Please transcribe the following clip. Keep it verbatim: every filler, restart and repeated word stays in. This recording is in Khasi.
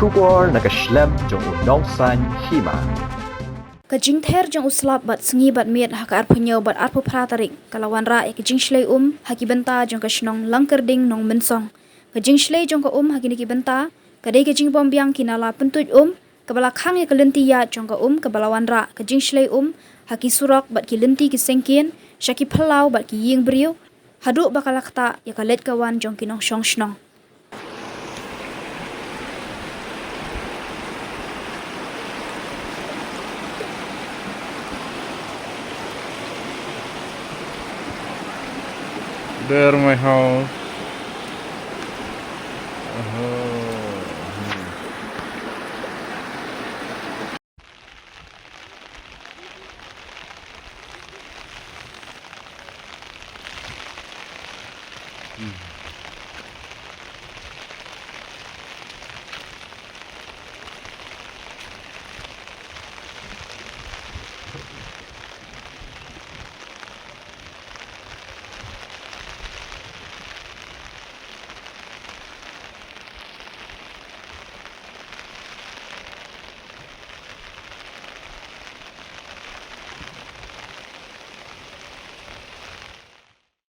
Khubor na ka shlem jong u Nongsaiñ Hima. Ka jingther jong u slap bad sngi bad miet ha ka arphew hynñiew bad arphew phra tarik ka la wanrah ïa ka jingshlei um ha ki bynta jong ka shnong Langkyrding Nongmynsong. Ka jingshlei jong ka um ha kine ki bynta ka dei ka jingbym biang ki nala pyntuid um kaba la khang ïa ka lynti ïaid jong ka um kaba la wanrah ka jingshlei um ha ki surok bad ki lynti ki syngkien sha ki phyllaw bad ki ïing briew haduh ba ka la ktah ïa ka leit ka wan jong ki nongshong shnong. There my house.